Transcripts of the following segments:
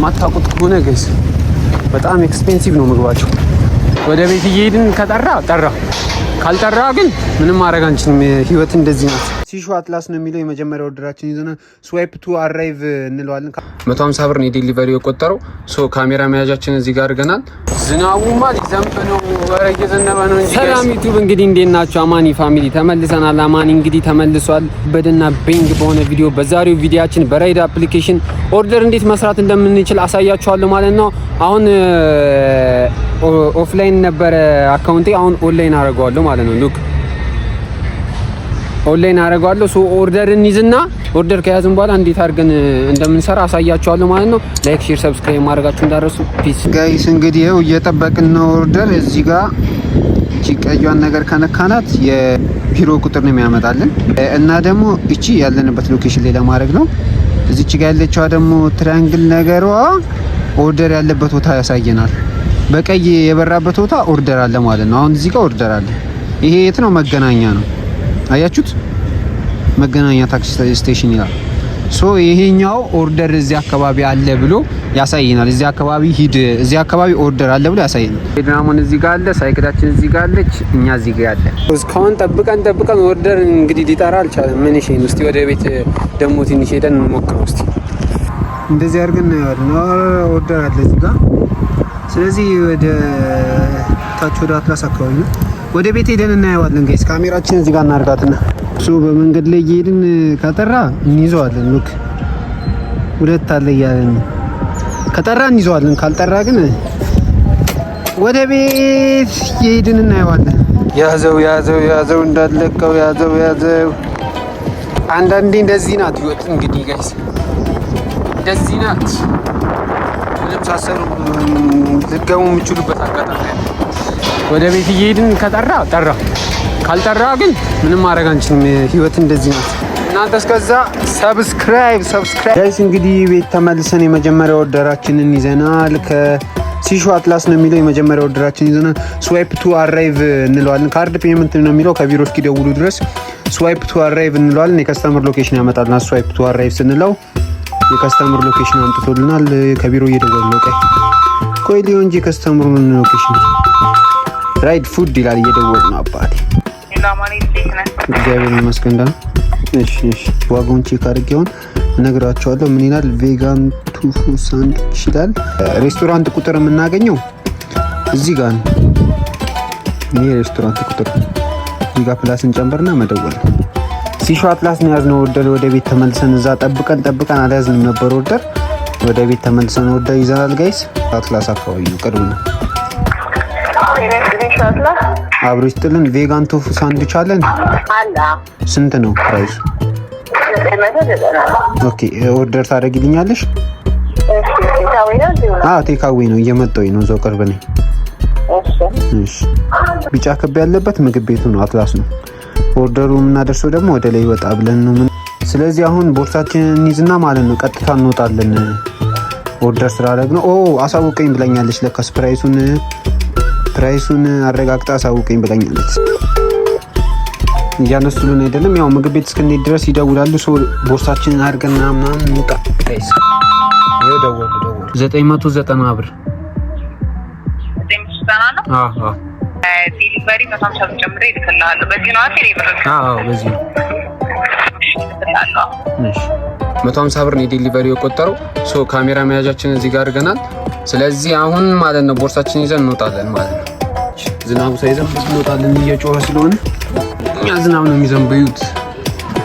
ማታውቁት ከሆነ guys በጣም expensive ነው ምግባቸው። ወደ ቤት እየሄድን ከጠራ ጠራ፣ ካልጠራ ግን ምንም ማድረግ አንችልም። ህይወት እንደዚህ ናት። ሲሾ አትላስ ነው የሚለው። የመጀመሪያ order ኣችን ይዘናል። Swipe to arrive እንለዋለን። 150 ብር ነው የ delivery የቆጠረው። So ካሜራ መያዣችን እዚህ ጋር አድርገናል። ዝናቡማ ሊዘንብ ነው፣ ኧረ እየዘነበ ነው እንጂ። ሰላም ዩቲዩብ፣ እንግዲህ እንዴት ናቸው? አማኒ family ተመልሰናል። አማኒ እንግዲህ ተመልሷል በደና bang በሆነ ቪዲዮ። በዛሬው ቪዲዮአችን በ ride application order እንዴት መስራት እንደምንችል አሳያችኋለሁ ማለት ነው። አሁን offline ነበረ account ኤ፣ አሁን ኦንላይን አደርገዋለሁ ማለት ነው። Look፣ online አደርገዋለሁ። So order እንይዝና order ከያዝን በኋላ እንዴት አድርገን እንደምንሰራ አሳያችኋለሁ ማለት ነው። Like፣ share፣ subscribe ማድረጋችሁ እንዳትረሱ። Peace። Guys፣ እንግዲህ ይኸው እየጠበቅን ነው order። እዚህ ጋር እቺ ቀዩን ነገር ከነካናት የቢሮ ቁጥር ነው የሚያመጣልን እና ደግሞ እቺ ያለንበት location ላይ ለማድረግ ነው። እዚች ጋር ያለችዋ ደግሞ triangle ነገሯ order ያለበት ቦታ ያሳየናል። በቀይ የበራበት ቦታ order አለ ማለት ነው። አሁን እዚህ ጋር order አለ። ይሄ የት ነው? መገናኛ ነው። አያችሁት? መገናኛ taxi station ይላል። So ይሄኛው order እዚህ አካባቢ አለ ብሎ ያሳየናል። እዚህ አካባቢ ሂድ፣ እዚህ አካባቢ order አለ ብሎ ያሳየናል። ድራሞን እዚህ ጋር አለ፣ ሳይክላችን እዚህ ጋር አለች፣ እኛ እዚህ ጋር አለ። እስካሁን ጠብቀን ጠብቀን order እንግዲህ ሊጠራ አልቻለም። ምን እሺ፣ እስቲ ወደ ቤት ደግሞ ትንሽ ሄደን እንሞክረው እስቲ። እንደዚህ አድርገን እናየዋለን። Order አለ እዚህ ጋር። ስለዚህ ወደ ታች ወደ አትላስ አካባቢ ነው። ወደ ቤት ሄደን እናየዋለን። Guys፣ ካሜራችን እዚህ ጋር እናርጋትና so በመንገድ ላይ እየሄድን ከጠራ እንይዘዋለን። Look፣ ሁለት አለ እያለን ነው። ከጠራ እንይዘዋለን፣ ካልጠራ ግን ወደ ቤት እየሄድን እናየዋለን። ያዘው፣ ያዘው፣ ያዘው፣ እንዳለቀው ያዘው፣ ያዘው። አንዳንዴ እንደዚህ ናት ህይወት እንግዲህ guys፣ እንደዚህ ናት። ምንም ሳሰሩ ልትገቡ የምችሉበት አጋጣሚ አለ። ወደ ቤት እየሄድን ከጠራ ጠራ፣ ካልጠራ ግን ምንም ማድረግ አንችልም። ህይወት እንደዚህ ናት። እናንተ እስከዛ subscribe፣ subscribe። Guys፣ እንግዲህ ቤት ተመልሰን የመጀመሪያ order ኣችንን ይዘናል። ከሲሾ አትላስ ነው የሚለው። የመጀመሪያ order ኣችን ይዘናል። Swipe to arrive እንለዋለን። Card payment ነው የሚለው። ከቢሮ እስኪደውሉ ድረስ swipe to arrive እንለዋለን። የ customer location ያመጣልናል። Swipe to arrive ስንለው የ customer location አምጥቶልናል። ከቢሮ እየደወሉ ነው። ቆይ ቆይ ሊሆን እንጂ የ customer ኡን location Ride Food ይላል። እየደወሉ ነው አባቴ። እግዚአብሔር ይመስገን ደህና። እሺ፣ ዋጋውን check አድርጌ አሁን እነግራቸዋለሁ። ምን ይላል? Vegan tofu sandwich ይላል። ሬስቶራንት ቁጥር የምናገኘው እዚህ ጋር ነው። ይሄ ሬስቶራንት ቁጥር እዚህ ጋር plus እንጨምርና መደወል ነው። ሲሾ አትላስ ነው የያዝነው order። ወደ ቤት ተመልሰን እዛ ጠብቀን ጠብቀን አልያዝንም ነበር order። ወደ ቤት ተመልሰን order ይዘናል guys። አትላስ አካባቢ ነው፣ ቅርብ ነው። አብሮ ይስጥልን። Vegan tofu sandwich አለን። ስንት ነው price ኡ? Okay፣ order ታደርጊልኛለሽ? አዎ፣ takeaway ነው። እየመጣሁኝ ነው። እዛው ቅርብ ነኝ። እሺ። ቢጫ ክብ ያለበት ምግብ ቤቱ ነው፣ አትላስ ነው። Order ኡ የምናደርሰው ደግሞ ወደ ላይ ወጣ ብለን ነው። ስለዚህ አሁን ቦርሳችንን እንይዝና ማለት ነው ቀጥታ እንወጣለን። Order ስላደረግ ነው። ኦ፣ አሳውቀኝ ብላኛለች። ለካስ price ኡን አረጋግጣ አሳውቀኝ ብላኛለች። እያነሱልን አይደለም። ያው ምግብ ቤት እስክንሄድ ድረስ ይደውላሉ። So ቦርሳችንን አድርገን ምናምን እንውጣ። Guys፣ ይኸው ደወሉ፣ ደወሉ። 990 ብር። አዎ። Delivery 150 ብር ጨምሬ እልክልሃለሁ። በዚህ ነው አይደል ብር? አዎ፣ በዚህ ነው። እልክልሃለሁ። እሺ፣ 150 ብር ነው የ delivery የቆጠረው። So ካሜራ መያዣችን እዚህ ጋር አድርገናል። ስለዚህ አሁን ማለት ነው ቦርሳችን ይዘን እንወጣለን ማለት ነው። ዝናቡ ሳይዘንብ እንወጣለን። እየጮኸ ስለሆነ እኛ ዝናብ ነው የሚዘንበው። ይዩት፣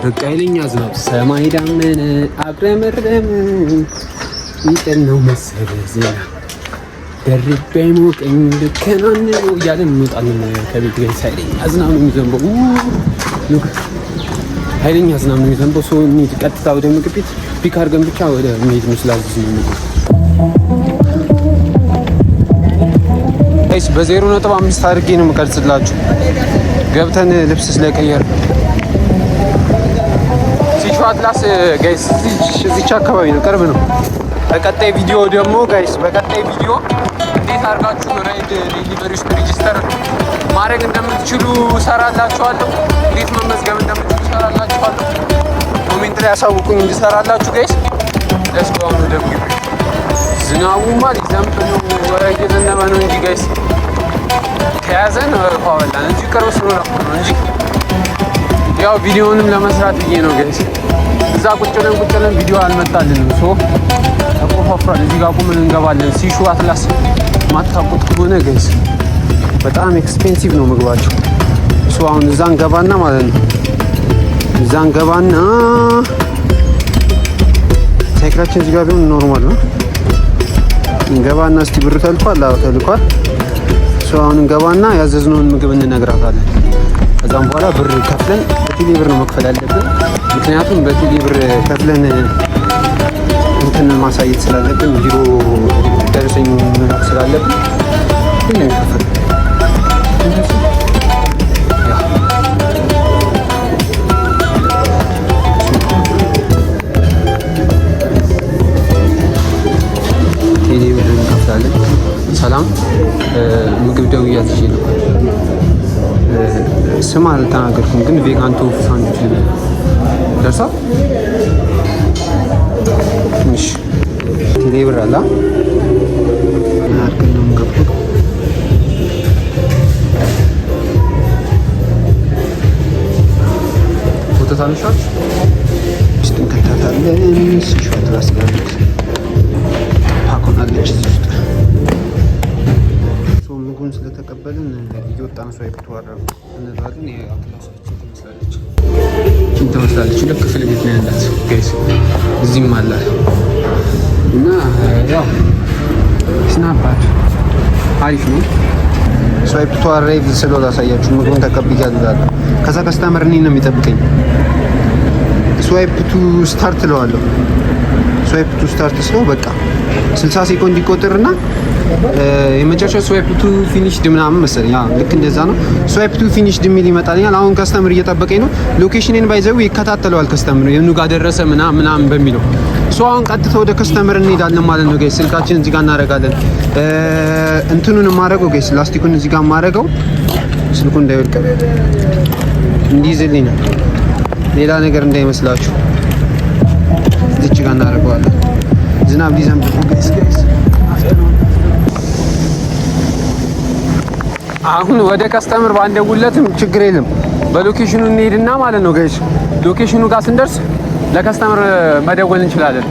በቃ ኃይለኛ ዝናብ፣ ሰማይ ዳመነ አጉረመረመ፣ ይጥል ነው መሰለ ዝናብ፣ ደርቤ ሞቀኝ ልከናንበው እያለን እንወጣለን ከቤት ጋር። ኃይለኛ ዝናብ ነው የሚዘንበው። Look፣ ኃይለኛ ዝናብ ነው የሚዘንበው። So እንሂድ ቀጥታ ወደ ምግብ ቤት፣ pick አድርገን ብቻ ወደ መሄድ ነው። ስላዘዝ ነው ምግብ guys። በ0.5 አድርጌ ነው የምቀርጽላችሁ። ገብተን ልብስ ስለቀየር ሲሾ አትላስ guys። እዚች አካባቢ ነው፣ ቅርብ ነው። በቀጣይ ቪዲዮ ደግሞ guys፣ በቀጣይ ቪዲዮ እንዴት አድርጋችሁ ride delivery ውስጥ register ማድረግ እንደምትችሉ ሰራላችኋለሁ። እንዴት መመዝገብ እንደምትችሉ ሰራላችኋለሁ። Comment ላይ ያሳውቁኝ እንድሰራላችሁ guys። Let's go አሁን ወደ ምግብ ቤት። ዝናቡማ ሊዘንብ ነው፣ እየዘነበ ነው እንጂ guys፣ ከያዘን ውሃ በላን። እዚሁ ቅርብ ስለሆነ እኮ ነው እንጂ ያው ቪዲዮንም ለመስራት ብዬ ነው guys። እዛ ቁጭ ብለን ቁጭ ብለን ቪዲዮ አልመጣልንም። So ተቆፋፍሯል። እዚህ ጋር ቁመን እንገባለን። ሲሹ አትላስ ማታውቁት ከሆነ guys በጣም expensive ነው ምግባቸው። So አሁን እዛ እንገባና ማለት ነው፣ እዛ እንገባና ሳይክላችን እዚህ ጋር ቢሆን normal ነው። እንገባና እስቲ ብሩ ተልኳል? አዎ ተልኳል። So አሁን እንገባና ያዘዝነውን ምግብ እንነግራታለን። ከዛም በኋላ ብር ከፍለን፣ በቴሌ ብር ነው መክፈል ያለብን። ምክንያቱም በቴሌ ብር ከፍለን እንትን ማሳየት ስላለብን፣ ቢሮ ደረሰኝ መላክ ስላለብን ግን ነው የሚከፈለው። Yeah፣ ቴሌ ብር እንከፍላለን። ሰላም፣ ምግብ ደውዬ አዝዤ ነበር። ስም አልተናገርኩም፣ ግን vegan tofu sandwich ደርሷል። እሺ፣ ቴሌ ብር አለ አድርገን ነው የምንከፍለው። ፎቶ ታነሻች ውስጥ እንከታታለን። ሲሹ አትላስ ጋር pack ሆናለች እዚህ ውስጥ። So ምግቡን ስለተቀበልን እየወጣን swipe to arrive እንለዋለን። የአትላሳችን ትመስላለች፣ ይህችን ትመስላለች። ሁለት ክፍል ቤት ነው ያላት guys፣ እዚህም አላት እና ያው ስናባት አሪፍ ነው። Swipe to arrive ስለው ላሳያችሁ። ምግቡን ተቀብያለሁ እላለሁ። ከዛ customer እኔን ነው የሚጠብቀኝ። Swipe to start እለዋለሁ። Swipe to start ስለው በቃ 60 ሴኮንድ ይቆጥርና የመጨረሻው swipe to finished ምናምን መሰለኝ። አዎ ልክ እንደዛ ነው። Swipe to finished የሚል ይመጣልኛል። አሁን customer እየጠበቀኝ ነው። Location ን by the way ይከታተለዋል customer፣ የኑ ጋር ደረሰ ምናምን ምናምን በሚለው። So አሁን ቀጥታ ወደ customer እንሄዳለን ማለት ነው guys። ስልካችን እዚህ ጋር እናደርጋለን። እንትኑን የማደርገው guys፣ ላስቲኩን እዚህ ጋር የማደርገው ስልኩ እንዳይወድቅ እንዲይዝልኝ ነው። ሌላ ነገር እንዳይመስላችሁ። እዚች ጋር እናደርገዋለን። ዝናብ ሊዘንብ ነው guys፣ guys። አሁን ወደ customer ባንደውለትም ችግር የለም። በ location ኑ እንሄድና ማለት ነው guys፣ Location ኑ ጋር ስንደርስ ለ customer መደወል እንችላለን።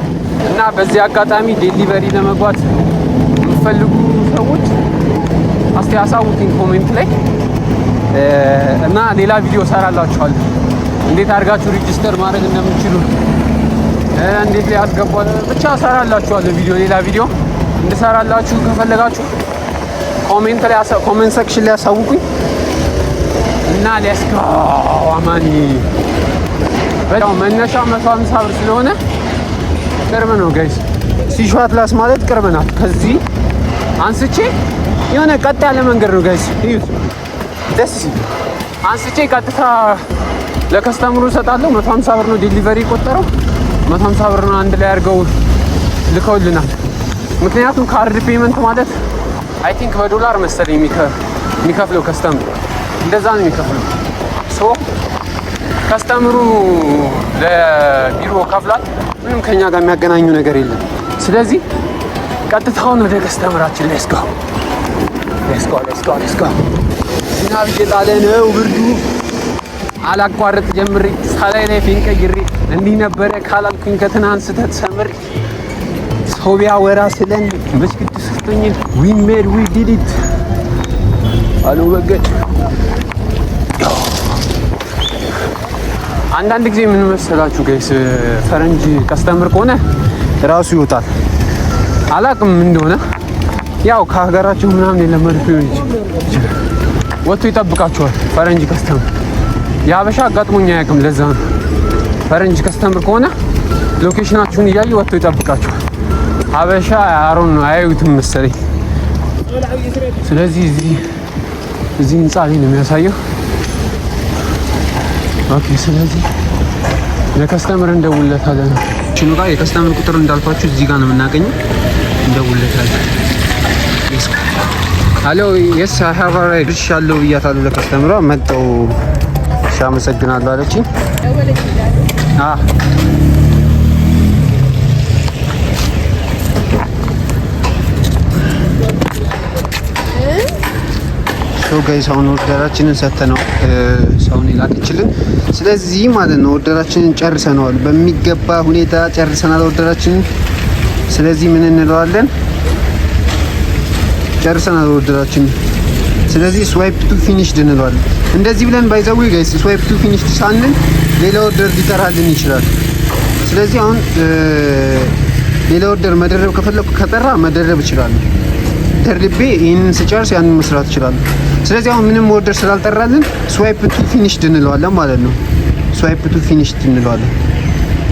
እና በዚህ አጋጣሚ delivery ለመግባት የምትፈልጉ ሰዎች እስቲ አሳውቁኝ comment ላይ እና ሌላ ቪዲዮ ሰራላችኋለሁ። እንዴት አድርጋችሁ register ማድረግ እንደምትችሉ፣ እንዴት ሊያስገባ ብቻ ሰራላችኋለሁ ቪዲዮ። ሌላ ቪዲዮ እንድሰራላችሁ ከፈለጋችሁ comment ላይ፣ comment section ላይ አሳውቁኝ እና let's go አማኒ። በጣም መነሻ 150 ብር ስለሆነ ቅርብ ነው guys። ሲሹ አትላስ ማለት ቅርብ ናት። ከዚህ አንስቼ የሆነ ቀጥ ያለ መንገድ ነው guys። እዩት፣ ደስ ሲል አንስቼ ቀጥታ ለ customer ኡ እሰጣለሁ። 150 ብር ነው delivery የቆጠረው። 150 ብር ነው፣ አንድ ላይ አድርገው ልከውልናል። ምክንያቱም card payment ማለት I think በዶላር መሰለኝ የሚከፍለው customer ኡ፣ እንደዛ ነው የሚከፍለው። So customer ኡ ለቢሮ ከፍሏል። ምንም ከኛ ጋር የሚያገናኙ ነገር የለም። ስለዚህ ቀጥታውን ወደ customer ኣችን let's go, let's go, let's go, let's go። ዝናብ እየጣለ ነው፣ ብርዱ አላቋርጥ ጀምሬ ሳላይ ላይ ፊን ቀይሬ እንዲህ ነበረ ካላልኩኝ ከትናንት ስህተት ሰምሬ ሰው ቢያወራ ስለን መች ግድ ሰጥቶኝ we made, we did it አሉ በገድ። አንዳንድ ጊዜ ምን መሰላችሁ guys፣ ፈረንጅ customer ከሆነ ራሱ ይወጣል። አላቅም ምን እንደሆነ፣ ያው ከሀገራቸው ምናምን የለመዱት ሊሆን ይችላል። ወጥቶ ይጠብቃቸዋል ፈረንጅ customer። የሀበሻ አጋጥሞኝ አያውቅም። ለዛ ነው፣ ፈረንጅ customer ከሆነ location ኣችሁን እያየ ወጥቶ ይጠብቃቸዋል። ሀበሻ አሮን ነው አያዩትም መሰለኝ። ስለዚህ እዚህ ህንፃ ላይ ነው የሚያሳየው። Okay፣ ስለዚህ ለ customer እንደውለታለን። ችኑ ጋር የ customer ቁጥር እንዳልኳችሁ እዚህ ጋር ነው የምናገኘው። እንደውለታለን። Hello, yes, I have arrived ደርሻለሁ ብያታለሁ ለ customer ዋ። መጣው፣ እሺ አመሰግናለሁ አለችኝ። አ So guys፣ አሁን order ኣችንን ሰጥተነው ሰውን የላከችልን። ስለዚህ ማለት ነው order ኣችንን ጨርሰነዋል፣ በሚገባ ሁኔታ ጨርሰናል order ኣችንን። ስለዚህ ምን እንለዋለን? ጨርሰናል order ኣችንን። ስለዚህ swipe to finished እንለዋለን። እንደዚህ ብለን by the way guys፣ swipe to finished ሳንል ሌላ order ሊጠራልን ይችላል። ስለዚህ አሁን ሌላ order መደረብ ከፈለኩ ከጠራ መደረብ እችላለሁ። ደርቤ ይህንን ስጨርስ ያንን መስራት እችላለሁ። ስለዚህ አሁን ምንም order ስላልጠራልን swipe to finished እንለዋለን ማለት ነው። Swipe to finished እንለዋለን።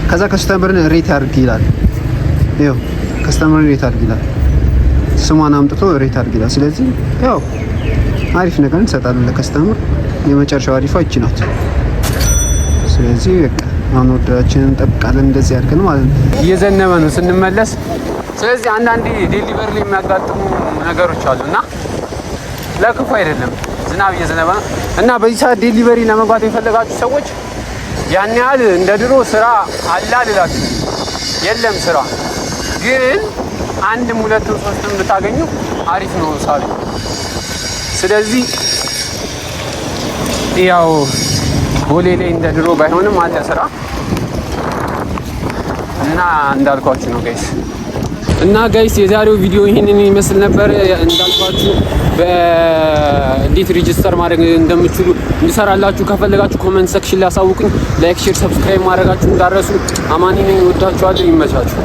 ከዛ customer ን rate አድርግ ይላል። ይኸው customer ን rate አድርግ ይላል። ስሟን አምጥቶ rate አድርግ ይላል። ስለዚህ ያው አሪፍ ነገር እንሰጣለን ለ customer። የመጨረሻው አሪፏ ይቺ ናት። ስለዚህ በቃ አሁን order ኣችንን እንጠብቃለን እንደዚህ አድርገን ማለት ነው። እየዘነበ ነው ስንመለስ። ስለዚህ አንዳንዴ delivery ላይ የሚያጋጥሙ ነገሮች አሉ እና ለክፉ አይደለም፣ ዝናብ እየዘነበ ነው እና በዚህ ሰዓት delivery ለመግባት የፈለጋችሁ ሰዎች ያን ያህል እንደ ድሮ ስራ አለ አልላችሁ፣ የለም ስራ፣ ግን አንድም ሁለትም ሶስትም ብታገኙ አሪፍ ነው ሳቢ። ስለዚህ ያው ቦሌ ላይ እንደ ድሮ ባይሆንም አለ ስራ እና እንዳልኳችሁ ነው guys። እና guys፣ የዛሬው ቪዲዮ ይህንን ይመስል ነበር። እንዳልኳችሁ በእንዴት register ማድረግ እንደምችሉ እንዲሰራላችሁ ከፈለጋችሁ comment section ላይ አሳውቁኝ። Like፣ share፣ subscribe ማድረጋችሁ እንዳትረሱ። አማኒ ነኝ። ወዳችኋለሁ። ይመቻችሁ።